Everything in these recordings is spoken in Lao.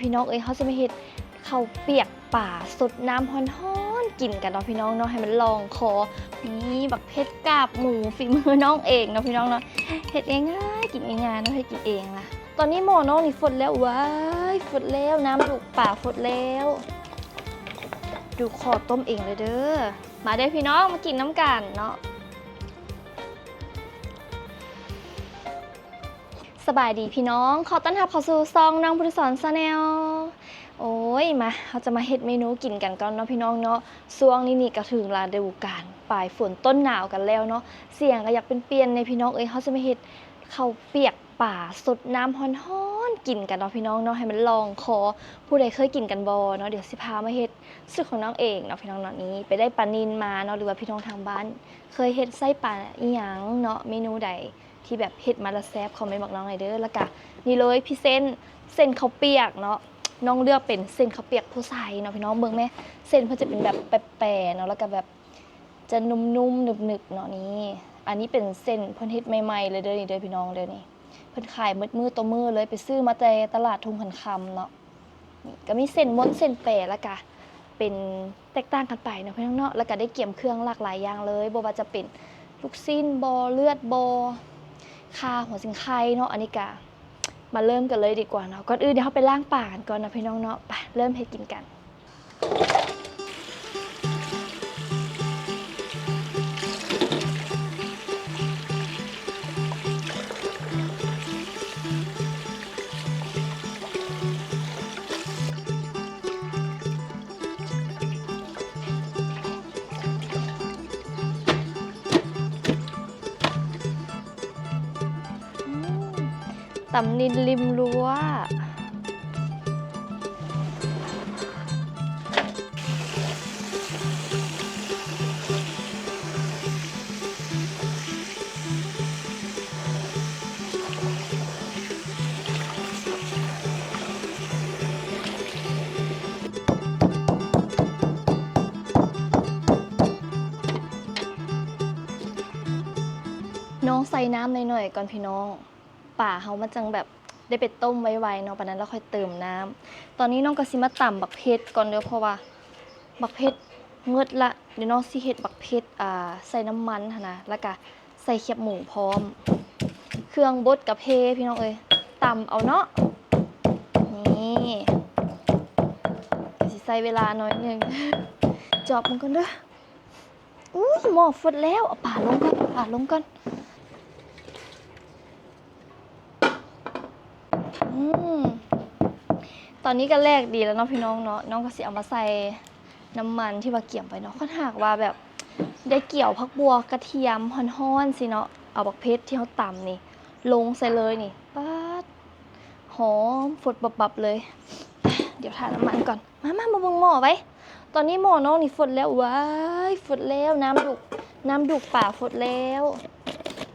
ພີ່ນ້ອງເອີຍ ເຮົາຈະມາເຮັດເຂົ້າປຽກປາສົດນ້ຳຮ້ອນໆ ກິນກັນເນາະພີ່ນ້ອງເນາະ ໃຫ້ມັນລອງຄໍ. ນີ້ບັກເຜັດກາບໝູ ຝີມືນ້ອງເອງເນາະພີ່ນ້ອງເນາະ ເຮັດງ່າຍໆ ກິນງ່າຍໆເນາະ ເຮັດກິນເອງລະ. ຕອນນີ້ໝໍ້ນ້ອງນີ້ຟົດແລ້ວ ວ້າຍ ຟົດແລ້ວ ນ້ຳດູກປາຟົດແລ້ວ. ດູຂໍຕົ້ມເອງເລີຍເດີ. ມາເດີພີ່ນ້ອງ ມາກິນນຳກັນເນາະ. ສະບາຍດີພີ່ນ້ອງ ຂໍຕ້ອນຮັບເຂົ້າສູ່ຊ່ອງນ້ອງພຸດທະສອນ Channel. ໂອ້ຍ ມາ ເຮົາຈະມາເຮັດເມນູກິນກັນກ່ອນເນາະພີ່ນ້ອງເນາະ. ຊ່ວງນີ້ນີ້ກະເຖິງລະດູການປາຍຝົນຕົ້ນໜາວກັນແລ້ວເນາະ ສຽງກະຢາກປ່ຽນໆແດ່ພີ່ນ້ອງເອີຍ. ເຮົາຈະມາເຮັດເຂົ້າປຽກປາສົດນ້ຳຮ້ອນໆ ກິນກັນເນາະພີ່ນ້ອງເນາະ ໃຫ້ມັນລອງຄໍ. ຜູ້ໃດເຄີຍກິນກັນບໍ່ເນາະ ດຽວຊິພາມາເຮັດສູດຂອງນ້ອງເອງເນາະພີ່ນ້ອງເນາະ. ນີ້ໄປໄດ້ປານິນມາເນາະ ຫຼືວ່າພີ່ນ້ອງທາງບ້ານເຄີຍເຮັດໃສ່ປາອີ່ຫຍັງເນາະ ເມນູໃດ ທີ່ແບບເຮັດມາແລ້ວແຊບ ຄອມເມັນບອກນ້ອງແດ່ເດີ. ແລ້ວກະນີ້ເລີຍ ພຣີເຊັນເສັ້ນເຂົ້າປຽກເນາະ ນ້ອງເລືອກເປັນເສັ້ນເຂົ້າປຽກຜູ້ໄຊເນາະພີ່ນ້ອງ. ເບິ່ງແມ້ ເສັ້ນເພິ່ນຈະເປັນແບບແປໆເນາະ ແລ້ວກະແບບຈະນຸ້ມໆ ໜຶບໆເນາະ. ນີ້ ອັນນີ້ເປັນເສັ້ນເພິ່ນເຮັດໃໝ່ໆເລີຍເດີ ນີ້ເດີພີ່ນ້ອງເດີ. ນີ້ເພິ່ນຂາຍໝົດມື້ຕໍ່ມື້ເລີຍ ໄປຊື້ມາແຕ່ຕະຫຼາດທົ່ງຂັນຄຳເນາະ. ນີ້ກະມີເສັ້ນມົນເສັ້ນແປ ແລ້ວກະເປັນແຕກຕ່າງກັນໄປເນາະພີ່ນ້ອງເນາະ. ແລ້ວກະໄດ້ກຽມເຄື່ອງຫຼາກຫຼາຍຢ່າງເລີຍ ບໍ່ວ່າຈະເປັນລູກຊີ້ນບໍ ເລືອດບໍ ຂ່າ ຫົວສີໄຄເນາະ. ອັນນີ້ກະມາເລີ່ມກັນເລີຍດີກວ່າເນາະ. ກ່ອນອື່ນດຽວເຮົາໄປລ້າງປາກັນກ່ອນເນາະພີ່ນ້ອງເນາະ. ໄປ ເລີ່ມເຮັດກິນກັນ. ຕຳນິນລິມຮົ້ວ. ນ້ອງໃສ່ນ້ຳໜ້ອຍໆກ່ອນພີ່ນ້ອງ ປາເຮົາມັນຈັ່ງແບບໄດ້ໄປຕົ້ມໄວໆເນາະ ປານນັ້ນແລ້ວຄ່ອຍເຕີມນ້ຳ. ຕອນນີ້ນ້ອງກະຊິມາຕຳບັກເຜັດກ່ອນເດີ ເພາະວ່າບັກເຜັດໝົດລະ. ດຽວນ້ອງຊິເຮັດບັກເຜັດ ອ່າ ໃສ່ນ້ຳມັນຫັ້ນນະ ແລ້ວກະໃສ່ແຄບໝູພ້ອມ. ເຄື່ອງບົດກະເພພີ່ນ້ອງເອີຍ ຕຳເອົາເນາະ. ນີ້ ກະຊິໃຊ້ເວລາໜ້ອຍໜຶ່ງ ຈອບມັນກ່ອນເດີ. ອຸ້ຍ ໝໍ້ຟົດແລ້ວ ເອົາປາລົງກ່ອນ ເອົາປາລົງກ່ອນ. ອືມ ຕອນນີ້ກະແຫຼກດີແລ້ວເນາະພີ່ນ້ອງເນາະ. ນ້ອງກະຊິເອົາມາໃສ່ນ້ຳມັນທີ່ວ່າກຽມໄວ້ເນາະ. ຄັນຫາກວ່າແບບໄດ້ກຽວຜັກບົ່ວກະທຽມຮ້ອນໆຊີ້ເນາະ ເອົາບັກເຜັດທີ່ເຮົາຕຳນີ້ລົງໃສ່ເລີຍນີ້ ປາດ ຫອມຟົດບັບໆເລີຍ. ດຽວຖ້ານ້ຳມັນກ່ອນ. ມາ ມາ ມາເບິ່ງໝໍ້ໄວ້. ຕອນນີ້ໝໍ້ນ້ອງນີ້ຟົດແລ້ວ ວ້າຍ ຟົດແລ້ວ ນ້ຳດູກ ນ້ຳດູກປາຟົດແລ້ວ.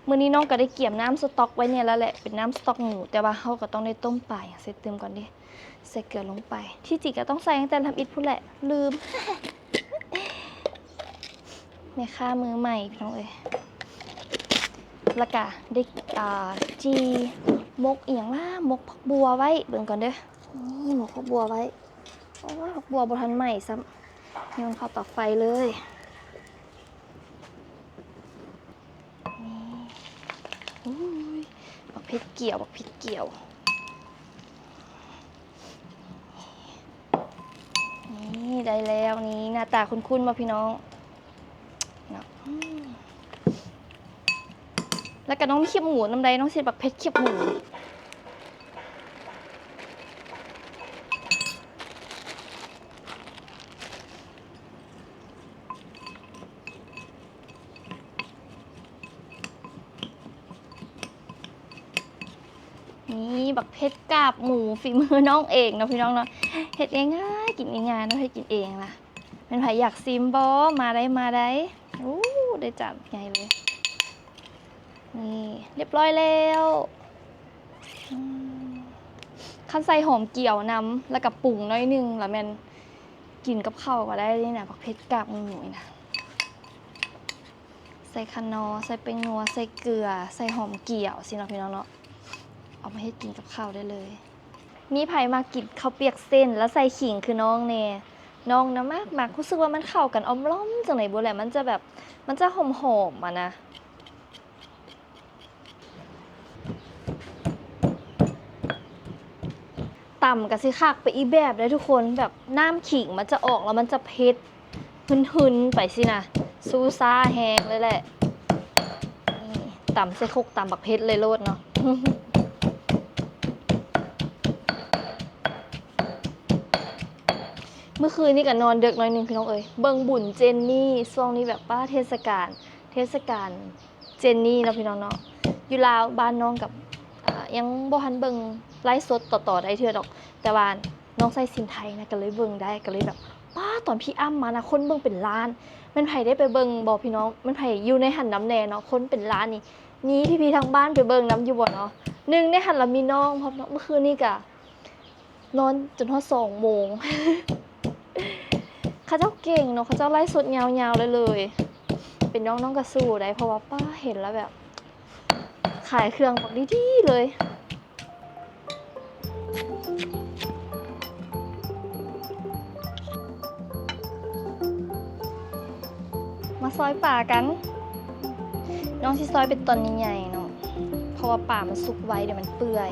ມື້ນີ້ນ້ອງກະໄດ້ກຽມນ້ຳສະຕັອກໄວ້ແດ່ລະແຫຼະ ເປັນນ້ຳສະຕັອກໝູ ແຕ່ວ່າເຮົາກະຕ້ອງໄດ້ຕົ້ມປາໃສ່ຕື່ມກ່ອນເດ. ໃສ່ເກືອລົງໄປ ທີ່ຈິງກະຕ້ອງໃສ່ຕັ້ງແຕ່ທຳອິດພຸ້ນແຫຼະ ລືມ. ແມ່ຄ້າມືໃໝ່ພີ່ນ້ອງເອີຍ. ແລ້ວກະໄດ້ ອ່າ ຈີ່ໝົກອີ່ຫຍັງລະ ໝົກຜັກບົ່ວໄວ້ ເບິ່ງກ່ອນເດີ. ນີ້ໝົກຜັກບົ່ວໄວ້. ໂອ້ຍ ຜັກບົ່ວບໍ່ທັນໄໝ້ຊ້ຳ ໂຍນເຂົ້າເຕົາໄຟເລີຍ. ນີ້ ໂອ້ຍ ບັກເຜັດກຽວ ບັກເຜັດກຽວ. ນີ້ ໄດ້ແລ້ວ. ນີ້ ໜ້າຕາຄຸ້ນໆບໍ່ພີ່ນ້ອງເນາະ. ອືມ ແລ້ວກະນ້ອງມີຄຽບໝູນຳໃດ ນ້ອງຊິເຮັດບັກເຜັດຄຽບໝູ. ນີ້ ບັກເຜັດກາບໝູ ຝີມືນ້ອງເອງເນາະພີ່ນ້ອງເນາະ. ເຮັດງ່າຍໆ ກິນງ່າຍໆເນາະ ເຮັດກິນເອງລະ. ແມ່ນໃຜຢາກຊີມບໍ່? ມາໄດ້ ມາໄດ້. ໂອ້ ໄດ້ຈານໃຫຍ່ເລີຍ. ນີ້ ລຽບຮ້ອຍແລ້ວ. ອືມ ຄັນໃສ່ຫອມກຽວນຳ ແລ້ວກະປຸງໜ້ອຍໜຶ່ງ ລະແມ່ນກິນກັບເຂົ້າກະໄດ້ນີ້ນະ ບັກເຜັດກາບໝູນີ້ນະ. ໃສ່ຂະໜໍ່ ໃສ່ແປ້ງນົວ ໃສ່ເກືອ ໃສ່ຫອມກຽວຊີ້ເນາະພີ່ນ້ອງເນາະ. ເອົາມາເຮັດກິນກັບເຂົ້າໄດ້ເລີຍ. ມີໃຜມັກກິນເຂົ້າປຽກເສັ້ນ ແລ້ວໃສ່ຂີງຄືນ້ອງແດ່? ນ້ອງນະມັກໆ ຮູ້ສຶກວ່າມັນເຂົ້າກັນອ່ອມຫຼອມຈັ່ງໃດບໍ່ແຫຼະ ມັນຈະແບບ ມັນຈະຫອມໆ ອະນະ. ຕຳກະຊິຄັກໄປອີກແບບເດ້ທຸກຄົນ ແບບນ້ຳຂີງມັນຈະອອກ ແລ້ວມັນຈະເຜັດ ຫຶນໆ ໄປຊີ້ນະ ຊູຊາແຮງເລີຍແຫຼະ. ນີ້ ຕຳໃສ່ຄົກ ຕຳບັກເຜັດເລີຍໂລດເນາະ. ມື້ຄືນນີ້ກະນອນເດິກໜ້ອຍໜຶ່ງພີ່ນ້ອງເອີຍ ເບິ່ງບຸນເຈນນີ້ ຊ່ວງນີ້ແບບ ປ້າ ເທດສະການ ເທດສະການ ເຈນນີ້ເນາະພີ່ນ້ອງເນາະ ຢູ່ລາວບ້ານນ້ອງກັບ ອາ ຍັງບໍ່ທັນເບິ່ງໄລຟ໌ສົດຕໍ່ໆ ໄດ້ເທື່ອດອກ ແຕ່ວ່ານ້ອງໃຊ້ຊິມໄທນະ ກະເລີຍເບິ່ງໄດ້ ກະເລີຍແບບ ປ້າ ຕອນພີ່ອ້ຳມານະ ຄົນເບິ່ງເປັນລ້ານ ແມ່ນໃຜໄດ້ໄປເບິ່ງບໍ່ພີ່ນ້ອງ? ແມ່ນໃຜຢູ່ໃນຫັ້ນນຳແດ່ເນາະ? ຄົນເປັນລ້ານນີ້ ມີພີ່ໆ ທາງບ້ານໄປເບິ່ງນຳຢູ່ບໍ່ເນາະ? ໜຶ່ງໃນຫັ້ນລະມີນ້ອງພ້ອມເນາະ ມື້ຄືນນີ້ກະ ນອນຈົນຮອດສອງໂມງ ເຂົາເຈົ້າເກັ່ງເນາະ ເຂົາເຈົ້າໄລຟ໌ສົດຍາວໆ ໄດ້ເລີຍ ເປັນນ້ອງ ນ້ອງກະສູ້ໄດ້ ເພາະວ່າ ປ້າ ເຫັນແລ້ວແບບ ຂາຍເຄື່ອງບັກດີໆ ເລີຍ. ມາຊອຍປາກັນ ນ້ອງຊິຊອຍເປັນຕອນໃຫຍ່ໆ ເນາະ ເພາະວ່າປາມັນສຸກໄວ ດຽວມັນເປື່ອຍ.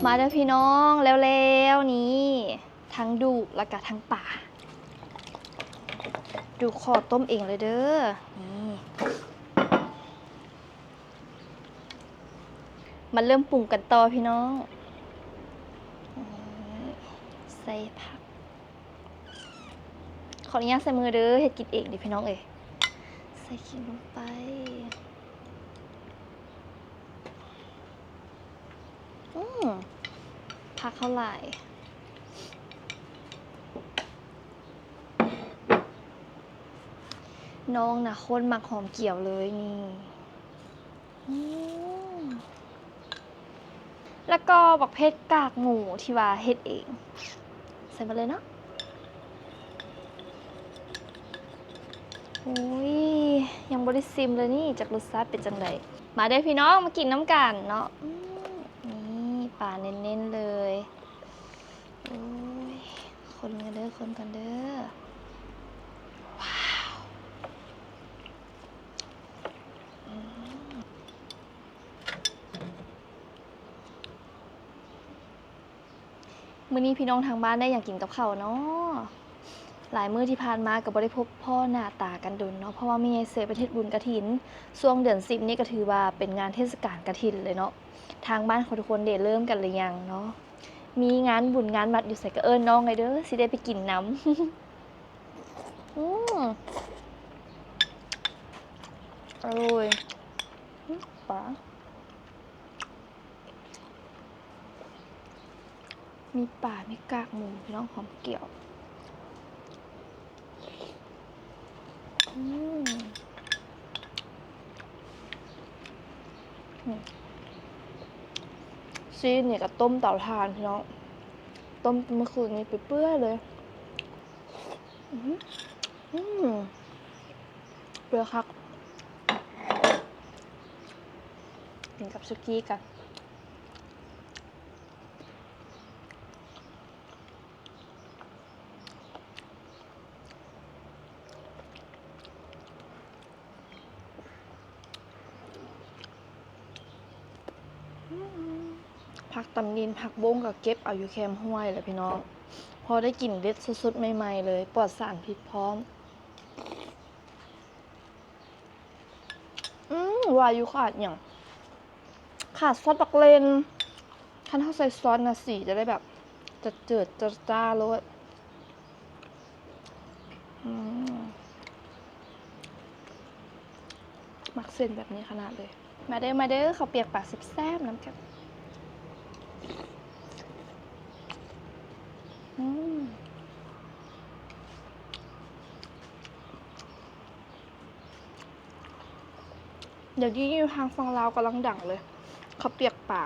ມາເດີພີ່ນ້ອງ ແລ້ວໆ ນີ້ ທັງດູກ ແລ້ວກະທັງປາ ດູກຂໍຕົ້ມເອງເລີຍເດີ ນີ້ ມາເລີ່ມປຸງກັນຕໍ່ພີ່ນ້ອງ ນີ້ ໃສ່ຜັກ ຂໍອະນຸຍາດໃສ່ມືເດີ ເຮັດກິນເອງເດ້ພີ່ນ້ອງເອີຍ ໃສ່ຂີງລົງໄປ. ອືມ ຜັກເຮົາຫຼາຍ ນ້ອງນະໂຄດມັກຫອມກຽວເລີຍນີ້ ອືມ ແລ້ວກໍບັກເຜັດກາກໝູທີ່ວ່າເຮັດເອງ ໃສ່ໝົດເລີຍເນາະ. ໂອ້ຍ ຍັງບໍ່ໄດ້ຊິມເລີຍນີ້ ຈັກລົດຊາດເປັນຈັ່ງໃດ. ມາເດີພີ່ນ້ອງ ມາກິນນຳກັນເນາະ. ອືມ ນີ້ປາເນັ້ນໆ ເລີຍ. ໂອ້ຍ ຄົນກັນເດີ ຄົນກັນເດີ. ວ້າວ ອືມ. ມື້ນີ້ພີ່ນ້ອງທາງບ້ານໄດ້ຫຍັງກິນກັບເຂົ້າເນາະ? ຫຼາຍມື້ທີ່ຜ່ານມາກໍບໍ່ໄດ້ພົບພໍ້ໜ້າຕາກັນດົນເນາະ ເພາະວ່າແມ່ໃຫຍ່ເຊີຍເພິ່ນເຮັດບຸນກະຖິນ ຊ່ວງເດືອນສິບນີ້ກໍຖືວ່າເປັນງານເທດສະການກະຖິນເລີຍເນາະ. ທາງບ້ານຂອງທຸກຄົນເດເລີ່ມກັນຫຼືຍັງເນາະ? ມີງານບຸນງານວັດຢູ່ໃສກໍເອີ້ນນ້ອງແດ່ເດີ ຊິໄດ້ໄປກິນນຳ. ອືມ ອະລ່ອຍ ອືມ ປາ. ມີປາ ມີກາກໝູ ພີ່ນ້ອງ ຫອມກຽວ. ອືມ ຊີ້ນນີ້ກໍຕົ້ມເຕົາຖ່ານ ພີ່ນ້ອງ ຕົ້ມແຕ່ມື້ຄືນນີ້ເປື່ອຍໆ ເລີຍ. ອືມ ເປື່ອຍຄັກ ກິນກັບສຸກີ້ກັນ. ອືມ ຜັກຕຳນິນ ຜັກບົ້ງກໍເກັບເອົາຢູ່ແຄມຫ້ວຍແຫຼະພີ່ນ້ອງ ພໍໄດ້ກິນເດັດສົດໆ ໃໝ່ໆ ເລີຍ ປອດສານພິດພ້ອມ. ອືມ ວ່າຢູ່ຂາດຫຍັງ? ຂາດຊອດບັກເລັ່ນ. ຄັນເຮົາໃສ່ຊອດນະ ສີຈະໄດ້ແບບຈະເຈີດຈະຈ້າໂລດ. ອືມ. ມັກເສັ້ນແບບນີ້ຂະໜາດເລີຍ. ມາເດີ ມາເດີ ເຂົ້າປຽກປາແຊບໆນຳກັນ. ອືມ ດຽວນີ້ຢູ່ທາງຝັ່ງລາວກຳລັງດັງເລີຍ ເຂົ້າປຽກປາ.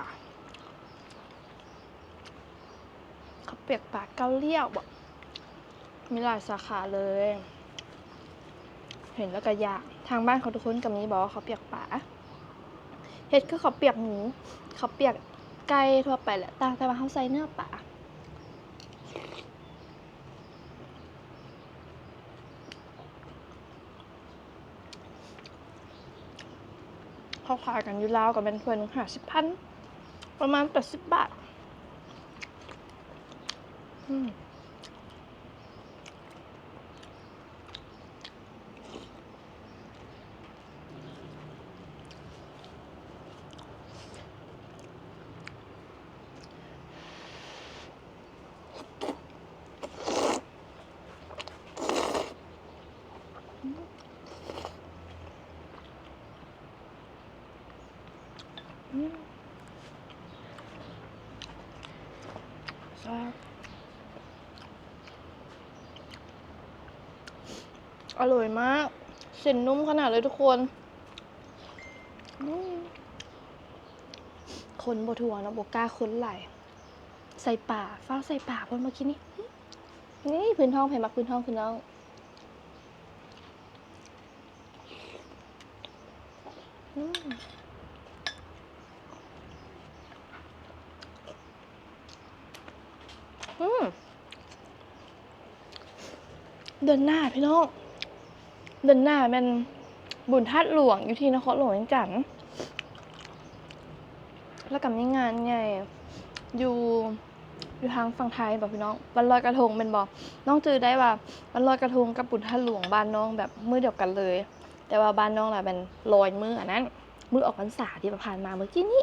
ເຂົ້າປຽກປາເກົ້າລ້ຽວບໍ? ມີຫຼາຍສາຂາເລີຍ ເຫັນແລ້ວກະຢາກ. ທາງບ້ານເຂົາທຸກຄົນກະມີບໍ ເຂົ້າປຽກປາ? ເຮັດຄືເຂົ້າປຽກໝູ ເຂົ້າປຽກໄກ່ທົ່ວໄປແຫຼະ ຕ່າງແຕ່ວ່າເຮົາໃສ່ເນື້ອປາ. ເຂົາຂາຍກັນຢູ່ລາວກະແມ່ນຖ້ວຍໜຶ່ງຫ້າສິບພັນ ປະມານແປດສິບບາດ. ອືມ ອືມ ແຊບ ອະລ່ອຍມາກ ເສັ້ນນຸ້ມຂະໜາດເລີຍທຸກຄົນ. ອືມ ຄົນບໍ່ທົ່ວເນາະ ບໍ່ກ້າຄົນຫຼາຍ. ໃສ່ປາ ຟ້າວໃສ່ປາເພິ່ນມາກິນນີ້. ນີ້ພື້ນທ້ອງ ໃຜມັກພື້ນທ້ອງຄືນ້ອງ. ອືມ ອືມ ເດືອນໜ້າພີ່ນ້ອງ ເດືອນໜ້າແມ່ນບຸນທາດຫຼວງຢູ່ທີ່ນະຄອນຫຼວງວຽງຈັນ ແລ້ວກະມີງານໃຫຍ່ຢູ່ ຢູ່ທາງຝັ່ງໄທບໍພີ່ນ້ອງ ວັນລອຍກະທົງແມ່ນບໍ່? ນ້ອງຈື່ໄດ້ວ່າວັນລອຍກະທົງກັບບຸນທາດຫຼວງບ້ານນ້ອງແບບມື້ດຽວກັນເລີຍ ແຕ່ວ່າບ້ານນ້ອງລະແມ່ນລອຍມື້ອັນນັ້ນ ມື້ອອກພັນສາທີ່ວ່າຜ່ານມາເມື່ອກີ້ນີ້.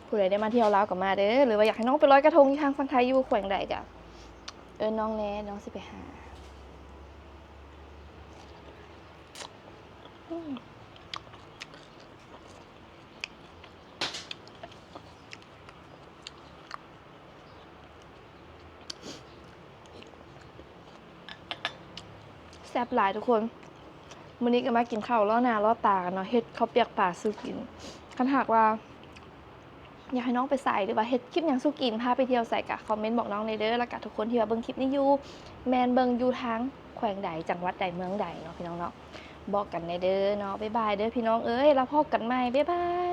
ຜູ້ໃດໄດ້ມາທ່ຽວລາວກະມາເດີ ຫຼືວ່າຢາກໃຫ້ນ້ອງໄປລອຍກະທົງຢູ່ທາງຝັ່ງໄທ ຢູ່ແຂວງໃດກະເອີ້ນນ້ອງແດ່ ນ້ອງຊິໄປຫາ. ອືມ ແຊບຫຼາຍທຸກຄົນ. ມື້ນີ້ກະມາກິນເຂົ້າລໍ້ໜ້າລໍ້ຕາກັນເນາະ ເຮັດເຂົ້າປຽກປາສູ່ກິນ. ຄັນຫາກວ່າຢາກໃຫ້ນ້ອງໄປໃສ ຫຼືວ່າເຮັດຄລິບຫຍັງສູ່ກິນ ພາໄປທ່ຽວໃສ ກະຄອມເມັນບອກນ້ອງແດ່ເດີ. ແລ້ວກະທຸກຄົນທີ່ວ່າເບິ່ງຄລິບນີ້ຢູ່ ແມ່ນເບິ່ງຢູ່ທາງແຂວງໃດ ຈັງຫວັດໃດ ເມືອງໃດເນາະ ພີ່ນ້ອງເນາະ ບອກກັນແດ່ເດີເນາະ. ບາຍບາຍເດີພີ່ນ້ອງເອີຍ ແລ້ວພໍ້ກັນໃໝ່ ບາຍບາຍ.